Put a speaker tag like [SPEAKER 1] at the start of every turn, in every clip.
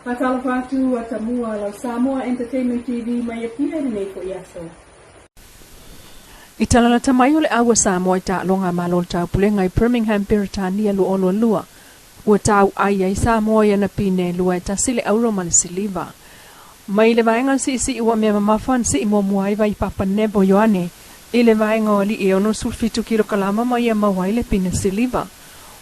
[SPEAKER 1] Faatalofa atu a tamua lau Samoa Entertainment TV mai Apia i lenei foi aso.
[SPEAKER 2] I tala lata mai o le ʻAu a Samoa i taaloga a Malo o le Taupulega i Birmingham, Beretania 2022, ua tau ʻai ai Samoa i ana pine e lua e tasi le ʻauro ma le siliva. Mai le vaega siisii ua mea mamafa na sii muamua ai Vaipapa Nebo Ioane i le vaega o alii e 67 kilokalama ma ia maua ai le pine siliva.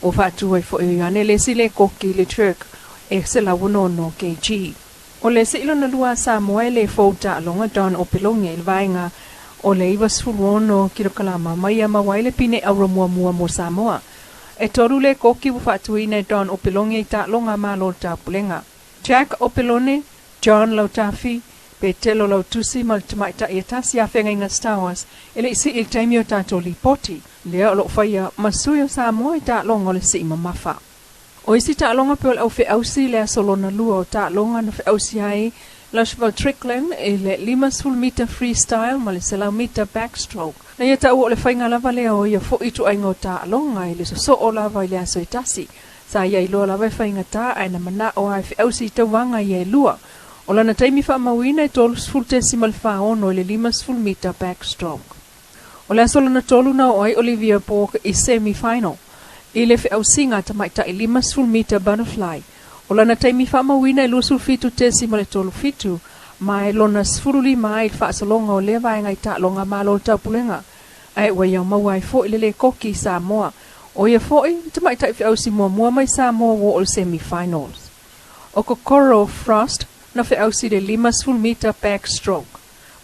[SPEAKER 2] Ua faatu ai foi o Ioane le isi lēkoki i le jerk e 106 kg. O le sii lona lua a Samoa e lē fou taaloga Don Opeloge i le vaega o le 96 kilokalama ma ia maua ai le pine auro muamua mo Samoa. E tolu lēkoki ua faatuina e Don Opeloge i taaloga a Malo o le Taupulega. Jack Opelone, John Lautafi, Petelo Lautusi ma le tamaitai e tasi a Feagaiga Stowers e le i sii i le taimi o tatou lipoti, lea o lo o faia ma sui o Samoa i taaloga o le sii mamafa. O isi taaloga pei o le au feausi i le aso lona lua o taaloga na feausi ai Lashaval Trickland i le 50 mita freestyle ma le 100 mita backstroke. Na ia taua o le faiga lava lea o ia foi ituaiga o taaloga e le sosoo lava i le aso e tasi. Sa ia iloa lava e faigata ae na manao lava e feausi i tauvaga ia e lua. O lana taimi faamauina e 30.46 i le 50 mita backstroke. O le aso lona tolu na oo ai Olivia Borg i semi-final i le feausiga a tamaitai 50 mita butterfly. O lana taimi faamauina e 27.37 ma e lona 15 ai i le faasologa o lea vaega i taaloga a Malo o le Taupulega. Ae ua ia maua ai foi le lēkoki i Samoa. ʻO ia foi le tamaitai feausi muamua mai Samoa ua oo i le semi-finals. ʻO Kokoro Frost na feausi i le 50 mita backstroke.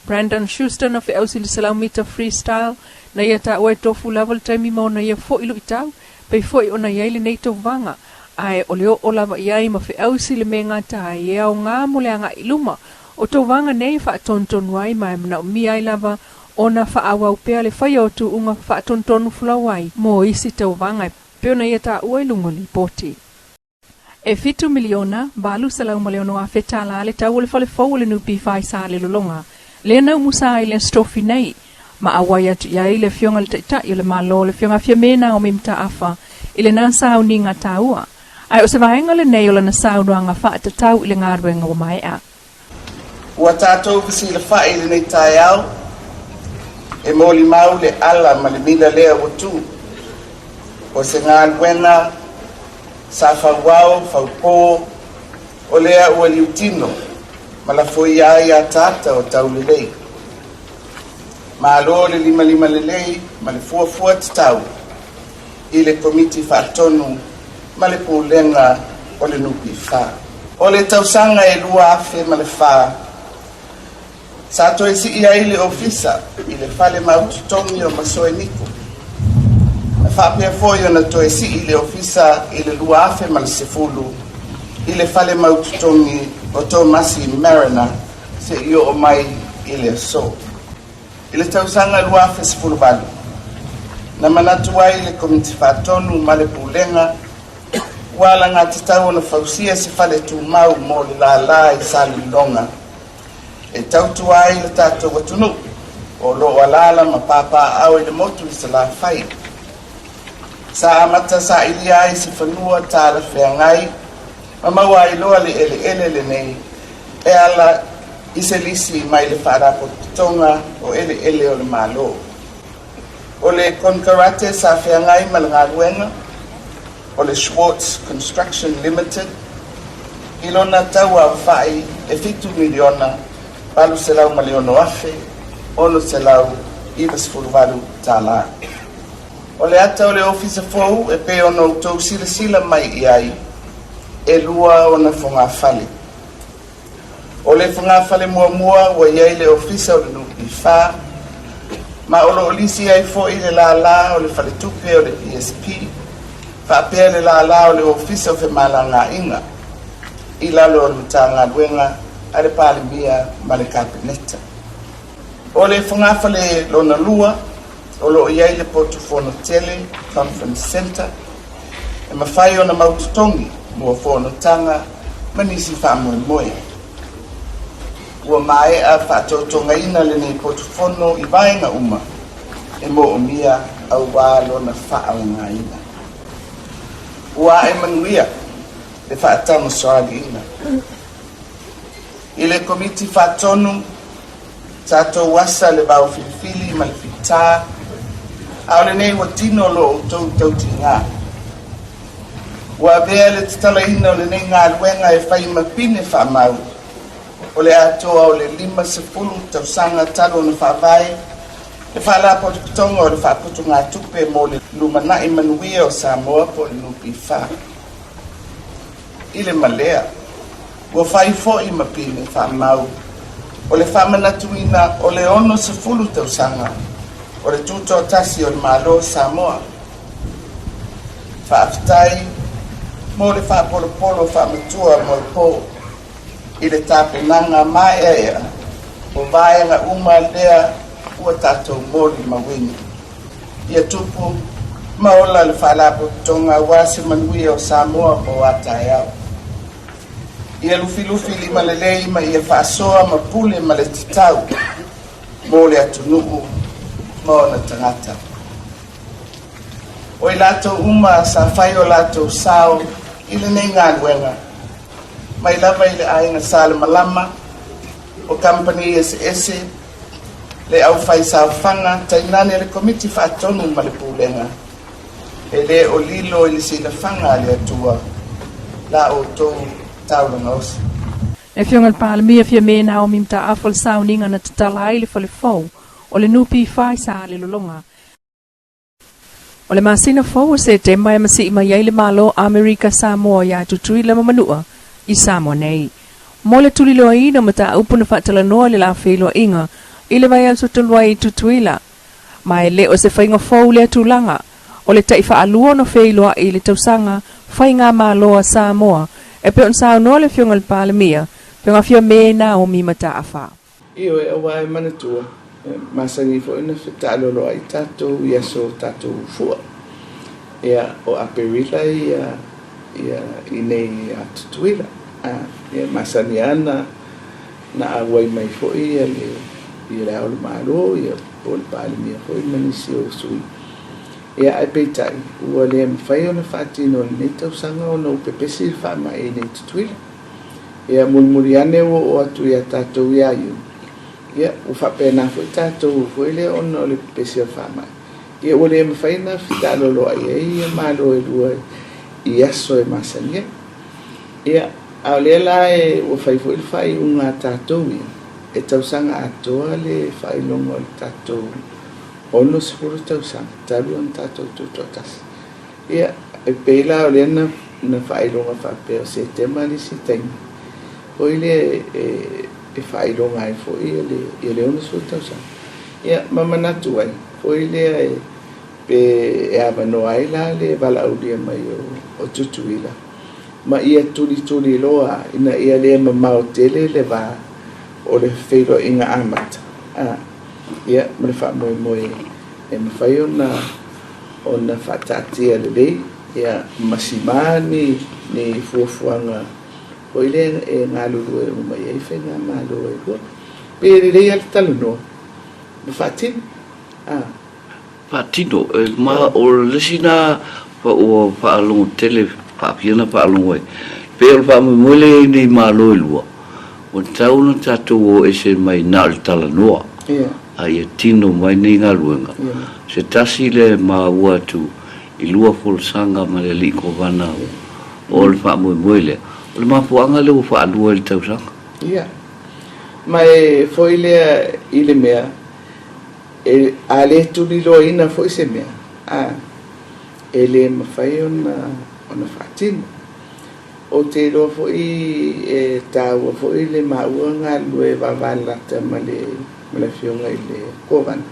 [SPEAKER 2] Brandon Schuster na feausi i le 100 mita freestyle, na ia taua e tofu lava le taimi ma ona ia foi luitau, pei foi ona i ai lenei tauvaga, ae o le oo lava i ai ma feausi le mea e gata ai e aoga mo le agai i luma o tauvaga nei e faatonutonu ai ma e manaomia ai lava ona faaauau pea le faia o tuuga faatonutonu folau ai mo isi tauvaga e pei ona ia taua i luga o lipoti. E $7,806,000 tala le tau o le fale fou o le NPF i Salelologa, lea na umusa ai le Aso Tofi nei, ma auai atu i ai le Afioga i le Taitai o le Malo, le Afioga Fiame Naomi Mataafa, i lena sauniga taua. Ae o se vaega lenei o lana saunoaga faatatau i le galuega ua maea.
[SPEAKER 3] Ua tatou fesilafai i lenei taeao, e molimau le ala ma le mila lea ua tu. O se galuega sa fauao, faupō, o lea ua liutino ma lafoia ai ataata o taulelei. Malo le limalima lelei ma le fuafua tatau i le Komiti Faatonu ma le Pulega o le NPF. O le tausaga e 2004, sa toe sii ai le Ofisa i le Fale Mautotogi o Masoe Niko. Na faapea foi ona toe sii le Ofisa i le 2010 i le Fale Mautotogi o Tomasi Mariner seia oo mai i le aso. I le tausaga 2018, na manatu ai le Komiti Faatonu ma le Pulega ua alagatatau ona fausia se fale tumau mo le lālā i Salelologa e tautua ai le tatou atunuu o lo o alaala ma papaaao i le motu i Salafai. Sa amata sailia ai se fanua talafeagai ma maua ai loa le eleele lenei e ala i se lisi mai le Faalapotopotoga o Eleele o le Malo. O le konekarate sa feagai ma le galuega, o le Schwartz Construction Limited, i lona tau aofai e $7,806,698. O le ata o le ofisa fou e pei ona outou silasila mai i ai, e lua ona fogafale. O le fogafale muamua ua i ai le Ofisa o le NPF, ma o lo o lisi ai foi le lālā o le Faletupe o le PSP, faapea le lālā o le Ofisa o Femalagaaiga i lalo o le Matagaluega a le Palemia ma le Kapeneta. O le fogafale lona lua, o lo o i ai le potu fono tele, conference centre, e mafai ona mautotogi mo fonotaga ma nisi faamoemoe. Ua maea faatotogaina lenei potu fono i vaega uma e moomia auā lona faaaogaina. Ua ae manuia le faatamasoaliiga. I le Komiti Faatonu, tatou asa le vao filifili ma le fitā, a o lenei ua tino lo outou tautigā. Ua avea le tatalaina o lenei galuega e fai ma pine faamau o le atoa o le 50 tausaga talu ona faavae le Faalapotopotoga o le Faaputugatupe mo le Lumanai Manuia o Samoa po o le NPF. I le malea, ua fai foi ma pine faamau o le faamanatuina o le 60 tausaga o le Tutoatasi o le Malo o Samoa. Faafetai mo le faapolopolo faamatua moepo i le tapenaga maeaea o vaega uma lea ua tatou molimauina. Ia tupu ma ola le Faalapotopotoga aua se manuia o Samoa mo a taeao. Ia lufilufi limalelei ma ia faasoa ma pule ma le tatau mo le atunuu ma ona tagata. O i latou uma sa fai o latou sao i lenei galuega, mai lava i le aiga Salemalama, o kamupani eseese, le aufaisaofaga, tainane le Komiti Faatonu ma le Pulega, e le o lilo i le silafaga a le Atua la outou taulaga osi.
[SPEAKER 2] Le Afioga i le Palemia Fiame Naomi Mataafa le sauniga na tatala ai le fale fou o le NPF i Salelologa. O le masina fou o Setema e masii mai ai le Malo Amerika Samoa iā Tutuila ma Manua i Samoa nei. Mo le tuliloaina o mataupu na faatalanoa i le la feiloaiga i le vaiaso talu ai i Tutuila. Ma e le o se faiga fou lea tulaga, o le ta'i faalua ona feiloai i le tausaga faigamalo a Samoa e pei ona saunoa le Afioga i le Palemia, Afioga Fiame Naomi Mataafa.
[SPEAKER 3] Ioe, aua e manatua, e masani foi ona fetaalolo ai tatou i aso o tatou fua. Ia, o Aperila ia, ia, i nei ia Tutuila. A, ia, masani lava na, na auai mai foi ia le, ia le Ao o le Malo, ia, po o le Palemia foi ma nisi o sui. Ia, ae peitai, ua le mafai ona faatino i lenei tausaga ona ua pepesi le faamai i nei Tutuila. Ia, mulimuli ane ua oo atu ia tatou ia Iuni, ia, ua faapena foi tatou foi lea ona o le pepesi o le faamai. Ia, ua le mafai ona fetaaloloai ai ia Malo e lua i aso e masani ai. Ia, a o lea la e ua fai foi le faaiuga a tatou ia, e tausaga atoa le faailoga o le tatou 60 tausaga talu ona tatou tutoatasi. Ia, e pei la o lea na, na faailoga faapea o Setema le isi taimi, foi lea e, e faailoga ai foi ia le, ia le 60 tausaga. Ia, ma manatu ai, foi lea e, pe e avanoa ai la le valaaulia mai o, o Tutuila, ma ia tulituliloa ina ia le mamao tele le va o le feiloaiga amata, a, ia, ma le faamoemoe e mafai ona ona faataatia lelei ia ma simā ni ni fuafuaga foi lea e galulue uma i ai faigamalo e lua. Pe lelei lava le talanoa ma faatino. A.
[SPEAKER 4] Faatino, e ma o le isi na ua faalogo tele, faafia na faalogo ai, pei o le faamoemoe lea i ai nei Malo e lua, ua tatau ona tatou o ese mai na o le talanoa, a ia tino mai nei galuega. Se tasi lea e maua atu i lua folasaga ma le Alii Kovana o le faamoemoe lea, o le mafuaaga lea ua faalua ai le tausaga.
[SPEAKER 3] Ia. Ma e foi lea i le mea, e, a le tuliloaina foi se mea, a, e le mafai ona, ona faatino. Ou te iloa foi e taua foi le maua galulue vaavaalata ma le ma le afioga i le Kovana.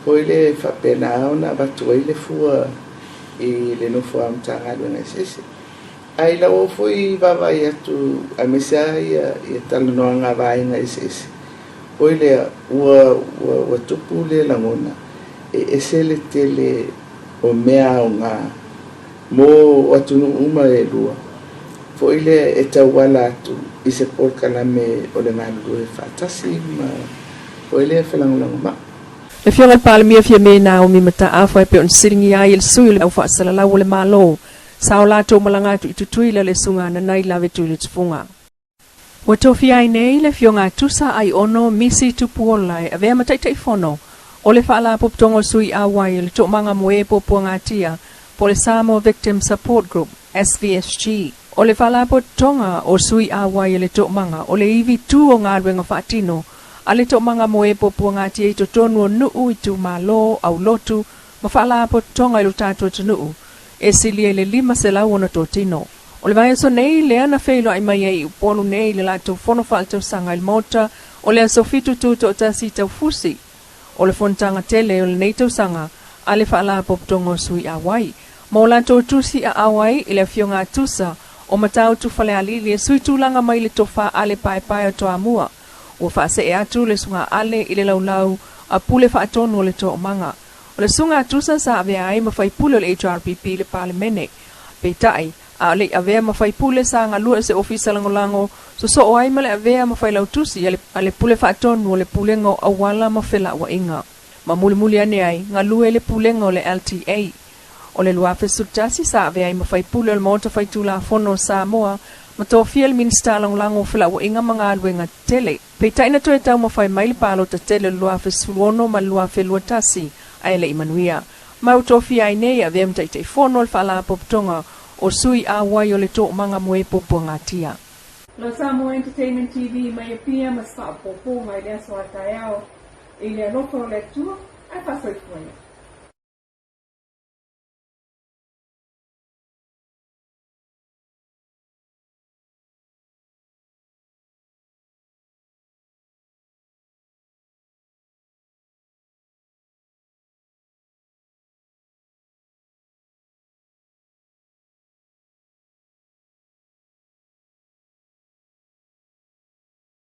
[SPEAKER 3] Foi le faapena ona avatu ai le fua i le nofo a Matagaluega eseese. Ae i lau foi vaavaai atu aemaise lava ia ia talanoaga a vaega eseese, foi lea ua ua ua tupu le lagona e ese le tele o mea aoga Mo atunuu uma e lua, foi lea e tauala atu i se polokalame o le galulue faatasi ma foi lea felagolagomai.
[SPEAKER 2] Le Afioga i le Palemia Fiame Naomi Mataafa e pei ona fesiligia ai e le sui o le Au Faasalalau o le Malo, sa o latou malaga atu i Tutuila le Susuga Nanai Lave Tuilitufuga. Ua tofia ai nei le Afioga a Tusa Aiono Misi Tupuola e avea ma Taitaifono o le Faalapotopotoga o Sui Auai o le Toomaga mo e Puapuagatia po o le Samoa Victim Support Group, SVSG. O le Faalapotopotoga o Sui Auai o le Toomaga o le ivi tu o galuega faatino a le Toomaga mo e Puapuagatia i totonu o nuu, itumalo, aulotu ma faalapotopotoga i lo tatou atunuu e silia i le 500 ona totino. O le vaiaso nei lea na feiloai mai ai i Upolu nei i le latou fono faaletausaga i le Maota o le aso 7 Tutoatasi Taufusi o le fonotaga tele o lenei tausaga a le Faalapotopotoga o Sui Auai ma o latou tusi aao ai i le Afioga a Tusa o Matautu Falealili e sui tulaga mai le tofa Ale Paepae o Toamua ua faasee atu le susuga Ale i le laulau a Pule Faatonu o le Toomaga. O le susuga a Tusa sa avea ai ma faipule o le HRPP i le Palemene. Peitai, a o le i avea ma faipule sa galue i se ofisa lagolago sosoo ai ma le avea ma failautusi a le Pule Faatonu o le Pulega o Auala ma Felauaiga. Ma mulimuli ane ai, galue i le Pulega o le LTA. O le 2011 sa avea ai ma faipule o le Maota Faitulafono o Samoa ma tofia le Minisita Lagolago o Felauaiga ma Galuega Tetele. Peitai na toe taumafai mai le palota tele o le 2016 ma le 2021 ae le i manuia. Ma ua tofia ai nei e avea ma Taitaifono o le Faalapotopotoga o Sui Auai o le Toomaga mo e Puapuagatia.
[SPEAKER 1] Lo Samoa Entertainment TV mai Apia ma se faaopoopoga i le aso a taeao i le alofa o le Atua ae faasoifua ia.